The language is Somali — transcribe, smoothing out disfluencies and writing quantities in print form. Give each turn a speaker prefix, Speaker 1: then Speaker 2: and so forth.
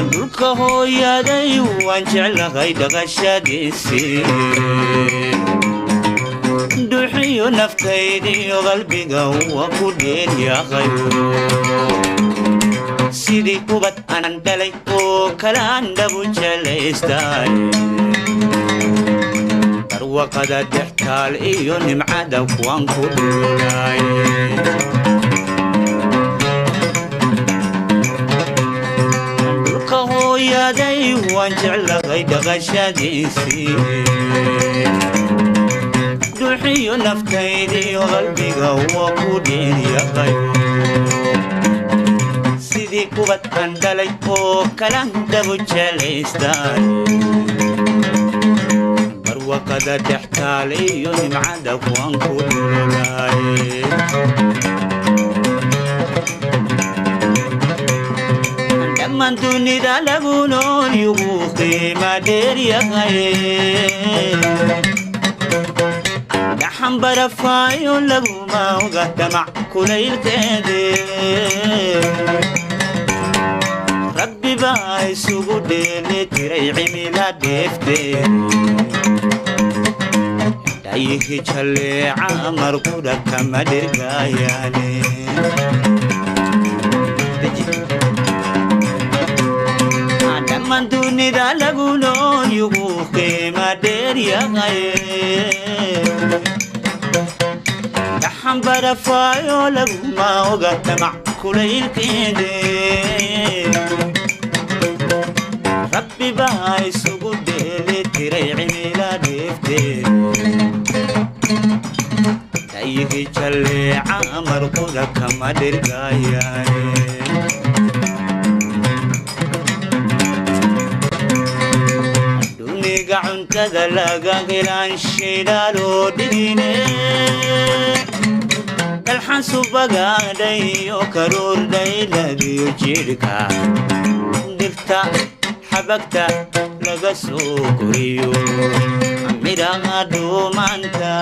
Speaker 1: Dhulka hooyaday waan jeclahay dhaqashadiisii, dhuuxiyo naftaydiyo qalbiga waa ku dheelyaqay. Sidii ubad anan dhalay oo kalaan dhabu jelaystay, barwaqada dhextaal iyo nimcada kuwaan ku dhulay. Dhulka hooyaday waan jeclahay dhaqashadiisii, dhuuxiyo naftaydiyo qalbiga waa ku dheelyaqay. Sidii ubad aan dhalay oo kalan dhabu jelaystay, barwaqada dhextaal iyo nimcada kuwaan ku dhulay. Dhammaan dunida lagu nool yugu qiima dheeryahay, dhaxan barafaayo laguma oga damac kulaylkeede. Rabbi baa isugu dheeli tiray cimila dheefteed, dhayihi jalleeca marqudha kama dhirgaayaane. Dhammaan dunida lagu nool yugu qiima dheeryahay, dhaxan barafaayo laguma oga damac kulaylkeede. Rabbi baa isugu dheeli tiray cimila dheefteed, dhayihi jalleeca marqudha kama dhirgaayaane. Duniga cuntada laga helaan shidaaloo dhigine, dalxan subagaadhayo karuur dhayladiyo jidhka, dhirta xabagta laga soo koriyo midhaha dhuumaanta.